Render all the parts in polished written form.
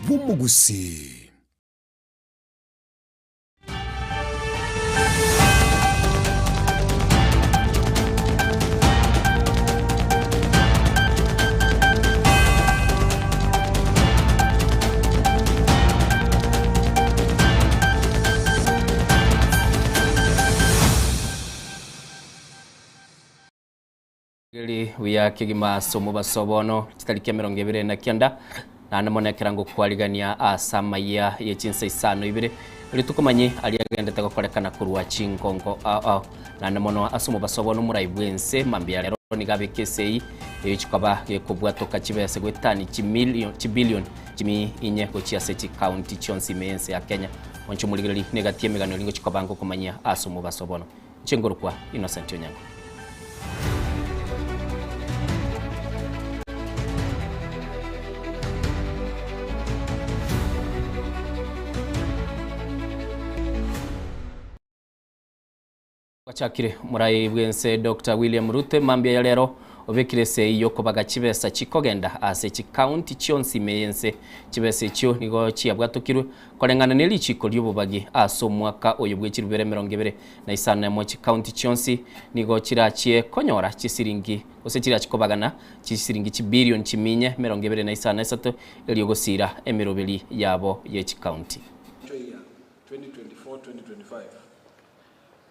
Bw'omogusii. Geli buya kegima ase omobaso bono chitariki 29 naende mono ekerango kwarigania ase amaiya ye chinsa isano ibere ritukomanye ari agendete gokorekana korwa chinkongo ao naende mono ase omobaso bono omorai bwense mambia rero niga bekesei echikaba gekobwatoka chibese gwetani chimillion chibillion chimi inye gochia ase chikaunti chionsi mense ya Kenya oncho murigereri negatie emegano ringo chikobango komanya ase omobaso bono chingorukwa Innocent Onyango. Chakire murai bwense Dr. William Ruto mambia ya lero obekire sei yokobaga chibesa chikogenda ase chikaunti chionsi mense chibesa chio nigo chiabwatukirwe korengana nelichiko lyobubagi ase omwaka oyo bwechirubere 25 mo chikaunti chionsi nigo chirachie konyora chisiringi ose chirachikobagana chisiringi chibillion chiminye 23 eliogosira emirobeli yabo ye chikaunti 2024-2025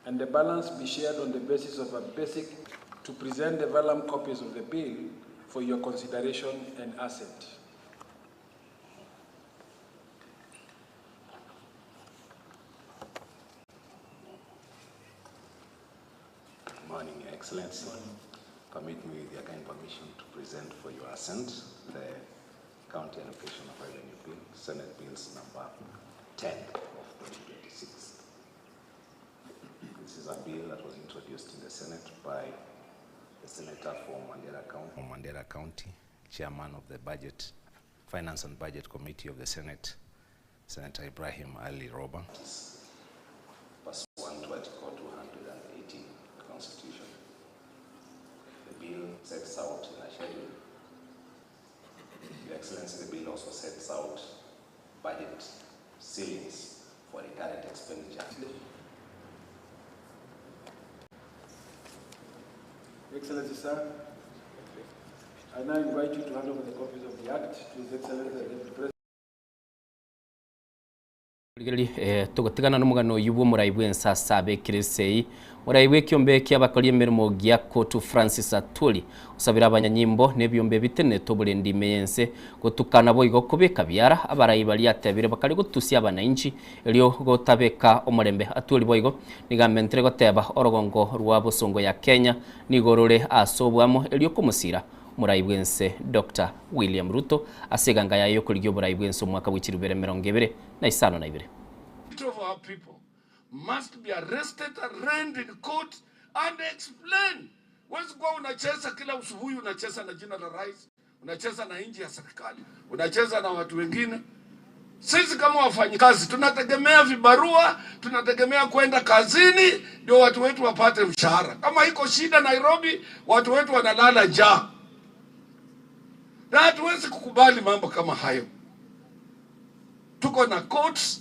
and the balance be shared on the basis of a basic to present the vellum copies of the bill for your consideration and assent. Good morning, Your Excellency. Permit me with your kind permission to present for your assent the County Allocation of Revenue Bill, Senate Bills number 10 of 2026. This is a bill that was introduced in the Senate by the Senator for Mandera County, Chairman of the Budget, Finance and Budget Committee of the Senate, Senator Ibrahim Ali Roba. Pursuant to Article 218 of the Constitution. The bill sets out in a schedule. Your Excellency, the bill also sets out budget ceilings for recurrent expenditure. Excellency, sir, I now invite you to hand over the copies of the Act to His Excellency the Deputy President. Tugotigana n'umugano y'ubwo murai bwensa abekire sei murai bw'ekyombe ky'abakoli emirimo gya Kotu Francis Atwoli usabira abanyanyimbo n'ebyombe bitene tobulendi mense gotukana boigo kubeka byara abarayi bali atebire bakali gutusia abananchi elyo gotabeka omurembe Atwoli boigo nigamentere goteba orogongo rwa Bosongo ya Kenya nigorore asobwamo elyo kumusira murai bwense Dr. William Ruto asiganga yayo kuligyo murai bwense omwaka w'ikirubere 2052. Of our people must be arrested, arraigned in court and explain. Huwezi kuwa unacheza kila usubuhi, unacheza na jina la rais, unacheza na nchi ya serikali, unacheza na watu wengine. Sisi kama wafanyikazi tunategemea vibarua, tunategemea kwenda kazini ndio watu wetu wapate mshahara. Kama iko shida Nairobi, watu wetu wanalala njaa. Na hatuwezi kukubali mambo kama hayo. Tuko na courts.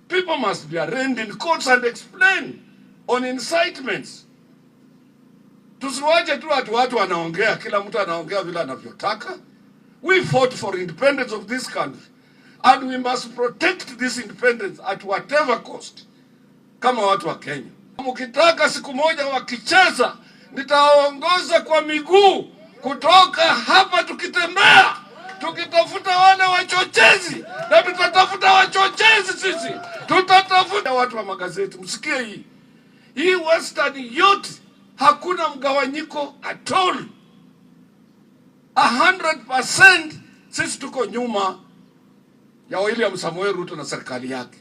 People must be arraigned in courts and explain on incitements. Tusiwache tu watu wanaongea, kila mtu anaongea vile anavyotaka. We fought for independence of this country and we must protect this independence at whatever cost. Kama watu wa Kenya. Mkitaka siku moja wakicheza, nitawaongoza kwa miguu kutoka hapa tukitembea, tukitafuta wale wachochezi, na tutatafuta wachochezi sisi. Tutatafuta watu wa magazeti. Msikie hii. Hii Western yote hakuna mgawanyiko at all. 100% sisi tuko nyuma ya William Samoei Ruto na serikali yake.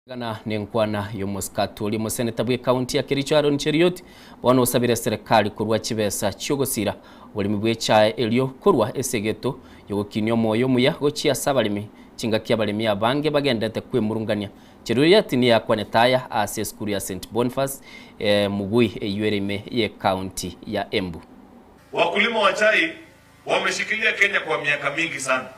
Gana nenkwana yomoskatoli moseneta bwe county ya Kericho Aaron Cheruiyot bono osabire serikali kurwa chibesa chogosira bulimi bwe chae elyo kurwa esegeto yogokinyo moyo muya gochia sabalimi chingakia balimi abange bagendete kwemurungania. Cheruiyot ni yakwanetaya ase skuru ya St Boniface Mugui eywereme ye county ya Embu. Wakulima wa chai Wameshikilia Kenya kwa miaka mingi sana.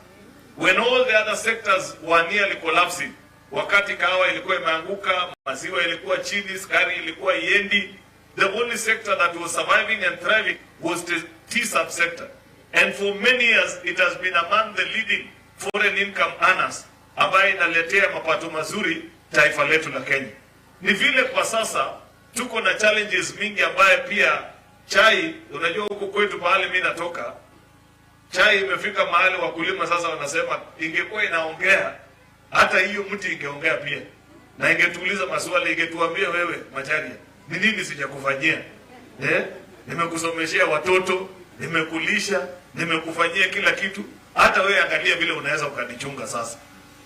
When all the other sectors were nearly collapsing, wakati kahawa ilikuwa imeanguka, maziwa ilikuwa chini, sukari ilikuwa iendi, the only sector that was surviving and thriving was the tea subsector. And for many years it has been among the leading foreign income earners ambayo inaletea mapato mazuri taifa letu la Kenya. Ni vile kwa sasa tuko na challenges mingi ambaye pia chai, unajua huku kwetu pahali mimi natoka, chai imefika mahali wakulima sasa wanasema ingekuwa inaongea hata hiyo mti ingeongea pia, na ingetuuliza maswali, ingetuambia wewe Macharia, ni nini sijakufanyia? Eh? Nimekusomeshea watoto, nimekulisha, nimekufanyia kila kitu, hata wewe angalia vile unaweza ukanichunga sasa.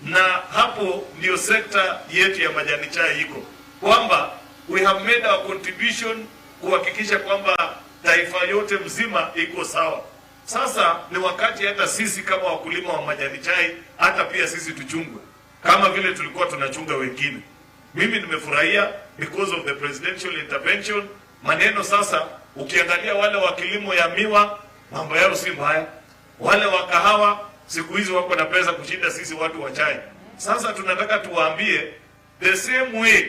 Na hapo ndio sekta yetu ya majani chai iko, kwamba we have made our contribution kuhakikisha kwamba taifa yote mzima iko sawa. Sasa ni wakati hata sisi kama wakulima wa majani chai, hata pia sisi tuchungwe kama vile tulikuwa tunachunga wengine. Mimi nimefurahia because of the presidential intervention. Maneno sasa, ukiangalia wale wa kilimo ya miwa mambo yao si mbaya, wale wa kahawa siku hizi wako na pesa kushinda sisi watu wa chai. Sasa tunataka tuwaambie the same way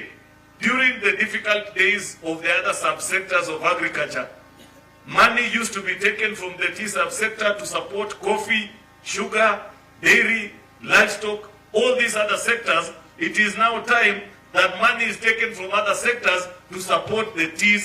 during the difficult days of the other subsectors of agriculture, money used to be taken from the tea subsector to support coffee, sugar, dairy, livestock, all these other sectors. It is now time that money is taken from other sectors to support the tea.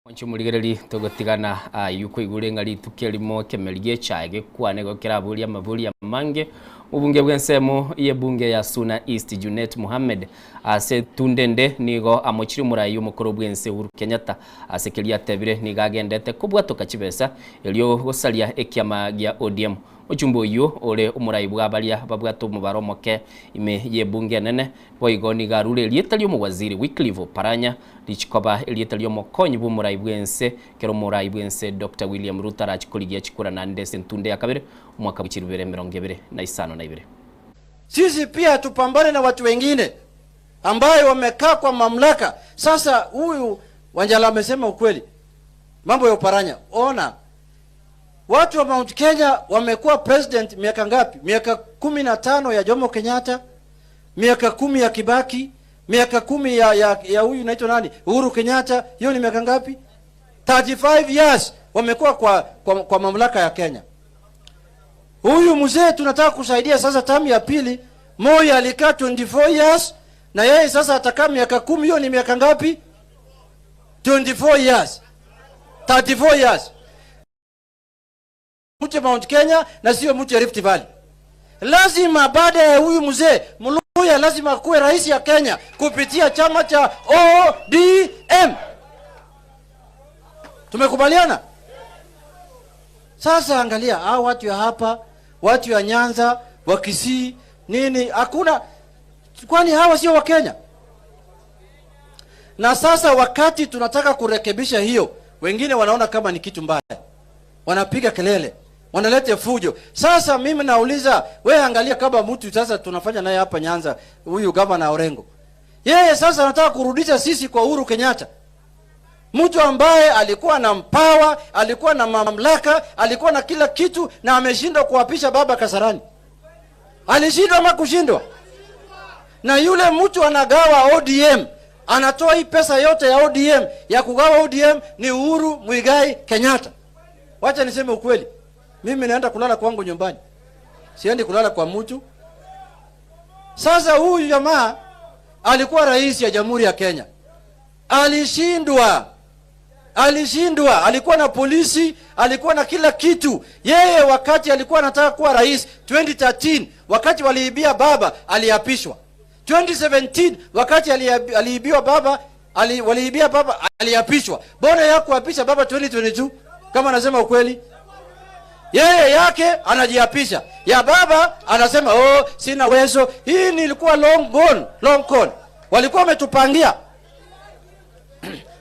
Mwancho muligereri tugotigana yuko igure ngari tukirimo kemeri giechae gikwane gokiraburia maburia mange ubunge bwensemo ye bunge ya Suna East Junet Mohammed ase tundende nigo amochiri murayi omukuru bwense Uhuru Kenyatta asekeria tebire nigagendete kubwatoka chibesa elio gosalia ekiama gia ODM. Ojumbo uyu ore omurayi bwa baria babwato mubaro moke ime ye bunge nene boigo nigarure rieta waziri Wycliffe Oparanya richikoba erieta ryomokonyi bw'omurayi bwense kero omurayi bwense Dr. William Ruto arachikorigia chikura nande sentunde ya kabere omwaka bw'echirubere 2052. Sisi pia tupambane na watu wengine ambayo wamekaa kwa mamlaka. Sasa huyu Wanjala amesema ukweli, mambo ya Oparanya. Ona, watu wa Mount Kenya wamekuwa president miaka ngapi? Miaka 15 ya Jomo Kenyatta, miaka 10 ya Kibaki, miaka 10 ya huyu naitwa nani, Uhuru Kenyatta. Hiyo ni miaka ngapi? 35 years wamekuwa kwa mamlaka ya Kenya. Huyu mzee tunataka kusaidia sasa tamu ya pili. Moi alikaa 24 years na yeye sasa atakaa miaka 10. Hiyo ni miaka ngapi? 24 years. 34 years. Mtu Mount Kenya na sio mtu ya Rift Valley. Lazima baada ya huyu mzee Mluya lazima kuwe rais ya Kenya kupitia chama cha ODM. Tumekubaliana? Sasa angalia hao watu ya hapa, watu ya Nyanza, wa Kisii, nini, hakuna, kwani hawa sio wa Kenya? Na sasa wakati tunataka kurekebisha hiyo, wengine wanaona kama ni kitu mbaya. Wanapiga kelele, wanaleta fujo. Sasa mimi nauliza, wewe angalia kama mtu sasa tunafanya naye hapa Nyanza, huyu gavana Orengo. Yeye sasa anataka kurudisha sisi kwa Uhuru Kenyatta. Mtu ambaye alikuwa na mpawa, alikuwa na mamlaka, alikuwa na kila kitu na ameshindwa kuapisha baba Kasarani. Alishindwa ama kushindwa? Na yule mtu anagawa ODM, anatoa hii pesa yote ya ODM, ya kugawa ODM ni Uhuru Muigai Kenyatta. Wacha niseme ukweli. Mimi naenda kulala kwangu nyumbani. Siendi kulala kwa mtu. Sasa huyu jamaa alikuwa rais ya Jamhuri ya Kenya. Alishindwa. Alishindwa, alikuwa na polisi, alikuwa na kila kitu. Yeye wakati alikuwa anataka kuwa rais 2013, wakati waliibia baba, aliapishwa. 2017 wakati aliibiwa baba, waliibia baba, aliapishwa. Mbona ya kuapisha baba 2022 kama anasema ukweli? Yeye yake anajiapisha. Ya baba anasema oh, sina uwezo. Hii nilikuwa long gone, long con. Walikuwa wametupangia.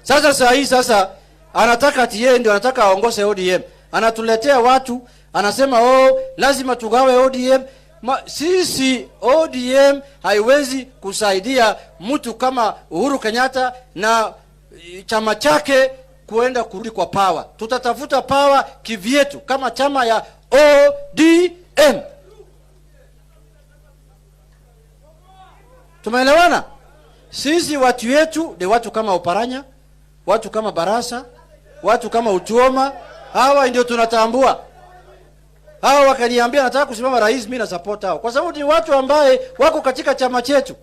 Sasa saa hii sasa anataka ati yeye ndio anataka aongoze ODM. Anatuletea watu, anasema oh, lazima tugawe ODM. Sisi ODM haiwezi kusaidia mtu kama Uhuru Kenyatta na chama chake kuenda kurudi kwa power. Tutatafuta power kivyetu kama chama ya ODM. Tumeelewana? Sisi watu wetu ni watu kama Oparanya, watu kama Barasa, watu kama Otuoma. Hawa ndio tunatambua. Hawa wakaniambia nataka kusimama rais, mimi na support hao, kwa sababu ni watu ambaye wako katika chama chetu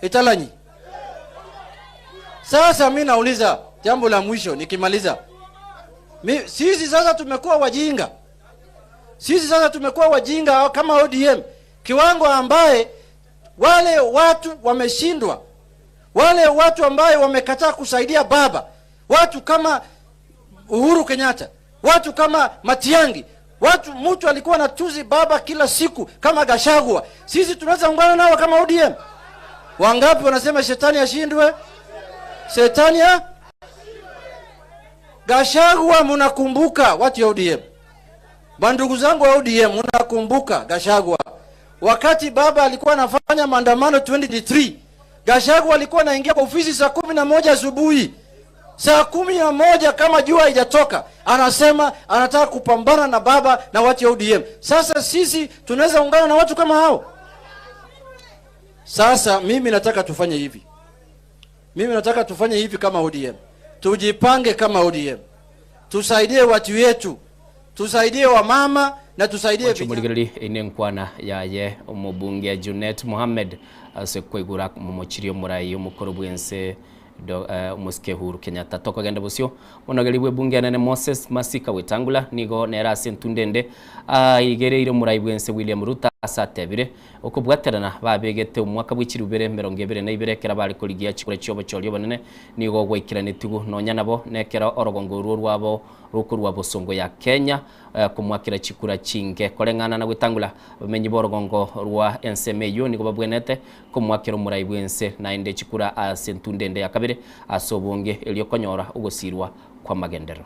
Italanyi. Sasa mimi nauliza jambo la mwisho nikimaliza. Sisi sasa tumekuwa wajinga. Sisi sasa tumekuwa wajinga kama ODM, kiwango ambaye wale watu wameshindwa, wale watu ambaye wamekataa kusaidia baba, watu kama Uhuru Kenyatta, watu kama Matiang'i, watu mtu alikuwa anatuzi baba kila siku kama Gachagua. Sisi tunaweza ungana nao kama ODM? Wangapi wanasema shetani ashindwe? Shetani ya Gachagua, mnakumbuka watu ya ODM? Bandugu zangu wa ODM, mnakumbuka Gachagua wakati baba alikuwa anafanya maandamano 23, Gachagua alikuwa anaingia kwa ofisi saa 11 asubuhi, saa 11 kama jua haijatoka, anasema anataka kupambana na baba na watu ya ODM. Sasa sisi tunaweza ungana na watu kama hao? Sasa mimi nataka tufanye hivi. Mimi nataka tufanye hivi kama ODM. Tujipange kama ODM. Tusaidie watu wetu. Tusaidie wamama na tusaidie vijana. Muligereri ine nkwana yaye omubunge Junet Mohammed ase kwigura mumuchirio murayi omukoro bwense omusike Uhuru Kenyatta tokogenda busio onogeribwe bunge anene Moses Masika Wetangula nigo nera ase ntundende aigereire murayi bwense William Ruto asatebire okobwaterana babegete omwaka bw'echirubere 22 kera bari korigia chikure chiobo chorio banene nigo gwaikiranetigu nonya nabo nekera orogongo ruo rwabo rukorwa bosongo ya Kenya kumwakira chikura chinge koreng'ana na Wetangula bamenyi borogongo rwa NCMU nigo babwenete kumwakira omurayi bwense naende chikura ase ntundende ya kabere ase obonge eriokonyora ogosirwa kwa magendero.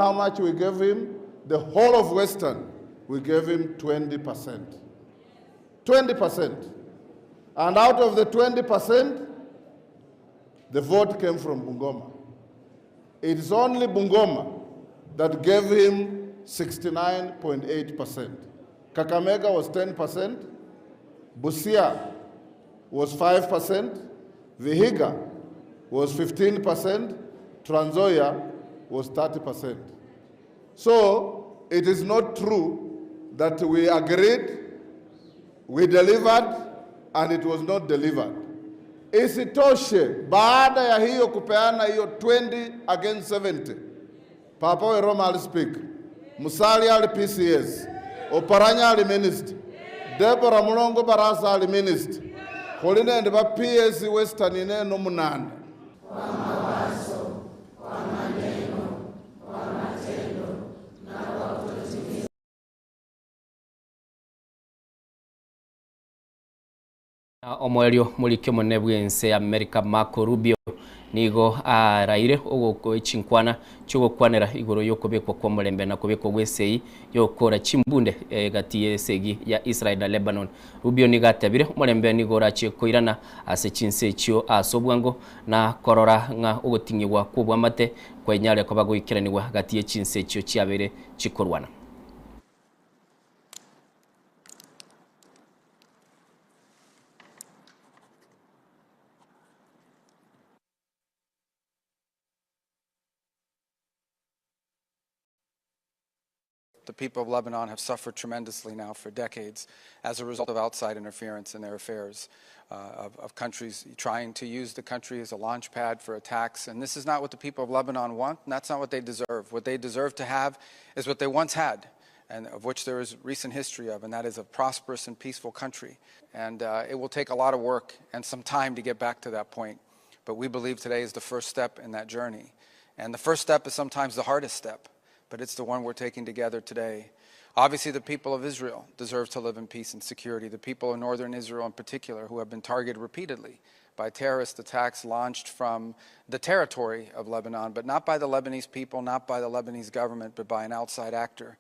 How much we gave him? The whole of Western, we gave him 20%. 20%. And out of the 20%, the vote came from Bungoma. It is only Bungoma that gave him 69.8%. Kakamega was 10%, Busia was 5%, Vihiga was 15%, Trans Nzoia was 30%. So it is not true that we agreed, we delivered, and it was not delivered. Isitoshe, baada ya hiyo kupeana hiyo 20 against 70, Papa we Roma ali speak, Musalia ali PCS, Oparanya ali minister, Deborah Mulongo Barasa ali minister, Kholine ndi ba PS Western ineno munane. Omwelio mulikio monene bwense America Marco Rubio nigo araire ogoko echinkwana chogokwanera igoro yokobekwa kwa mulembe na kobekwa gwesei yokora chimbunde gati yesegi ya Israel na Lebanon. Rubio nigatabire mulembe nigo rache koirana ase chinse chio asobwango na korora nga ogotingirwa kubwamate kwenyare kobagoikiranirwa gati yechinse chio chiabere chikorwana. The people of Lebanon have suffered tremendously now for decades as a result of outside interference in their affairs, of countries trying to use the country as a launch pad for attacks. And this is not what the people of Lebanon want, and that's not what they deserve. What they deserve to have is what they once had, and of which there is recent history of, and that is a prosperous and peaceful country. And it will take a lot of work and some time to get back to that point. But we believe today is the first step in that journey. And the first step is sometimes the hardest step, but it's the one we're taking together today. Obviously, the people of Israel deserve to live in peace and security. The people of northern Israel in particular, who have been targeted repeatedly by terrorist attacks launched from the territory of Lebanon, but not by the Lebanese people, not by the Lebanese government, but by an outside actor.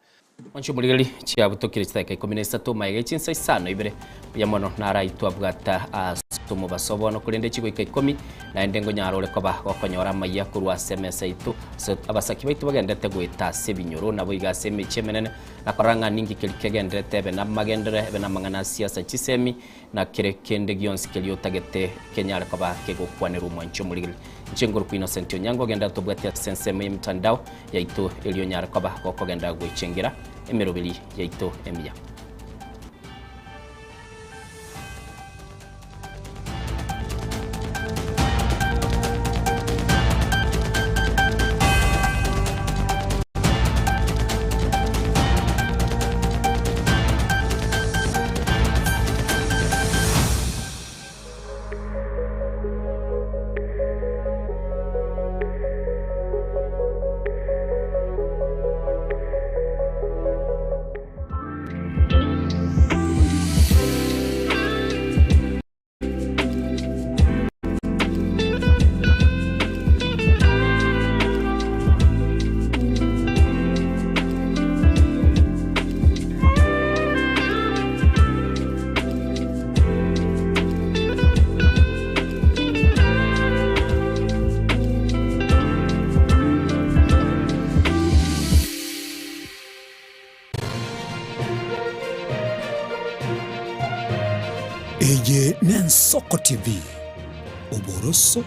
Oncho muligeli chia butokire chitaka 13 maige chinsa isano ibere yamono naraitwa bwata. Tomobaso bono korende chigoika ikomi naende ngonyara ore koba gokonyora amaiya korwa ase emesa yaito ase abasaki baito bagendete goeta ase ebinyoro nabo iga ase emechie emenene na korora ng'a ninki keri kegenderete ebe namagendere ebe namang'ana a siasa chisemi na kere kende gionsi keria otagete kenyare koba kegokwanerwa omwanchi omorigeri. Inche ngorokwa Innocent Onyango genda tobwate ase ensemo y'emitandao yaito erio onyare koba gokogenda goechengera emeroberi yaito emiya. Eye n'Ensoko TV, oboroso